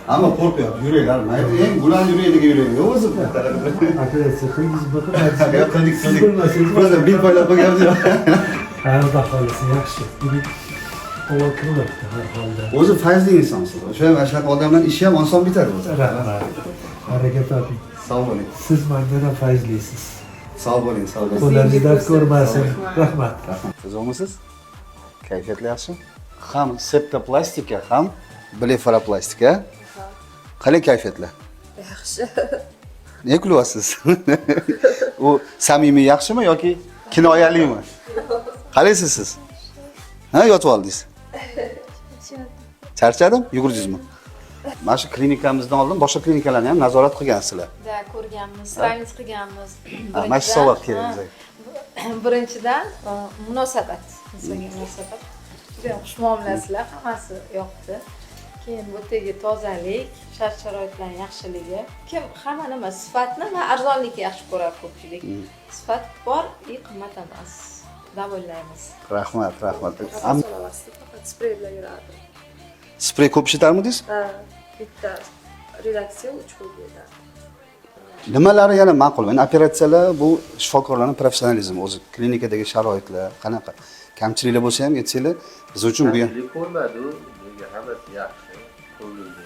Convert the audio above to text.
Hamma qo'rqyapti, yuraklar mayda, eng bularni yuragiga yurak yo'q o'zi. Operatsiya qildingizmi, qilmadingizmi? Yo'q, qildik, Siz qildik. bilmasangiz. Просто bil poylab qo'yganmiz. Ha, Xudo xohlasa, yaxshi. Bugun havo kiryapti har holda. O'zi fayzli insonsiz. O'sha mana shunaqa odamlar ishi ham oson bitadi o'zi. Rahmat. Baraka toping. Sog' bo'ling. Siz mandan ham fayzlisiz. Sog' bo'ling, sog' bo'ling. Qo'llaringiz dard ko'rmasin. Rahmat. Rahmat. Zo'rmisiz? Kayfiyatlar yaxshi? Ham septoplastika, ham blefaroplastika. Qalay kayfiyatlar? Yaxshi. Ne kulyapsiz? U samimiy yaxshimi yoki kinoyalimi? Qalaysiz siz? Ha, yotib oldingiz. Charchadim, yugurdingizmi? Mana shu klinikamizdan oldin boshqa klinikalarni ham nazorat qilgansizlar. Да, ko'rganmiz, сравнить qilganmiz. Ha, mana shu savol kerak bizga. Birinchidan, munosabat, insonga munosabat. Juda xush muomalasizlar, hammasi yoqdi. Keyin bu yerdagi tozalik, shart sharoitlarning yaxshiligi. Kim hamma nima sifatni va arzonlikni yaxshi ko'radi ko'pchilik. Sifat bor и qimmat emas. Довольный miz. Rahmat, rahmat. Nafas ololmasdi, faqat sprey bilan yurardi. Sprey ko'p ishlatarmidingiz? Ha, bitta relaksil 3 kunga yetardi. Nimalari yana ma'qul? Endi operatsiyalar, bu shifokorlarning professionalizmi, o'zi klinikadagi sharoitlar qanaqa? Kamchiliklar bo'lsa ham aytsanglar, biz uchun bu ham Kamchilik ko'rmadi u, nega, hammasi yaxshi. Ko'ngilga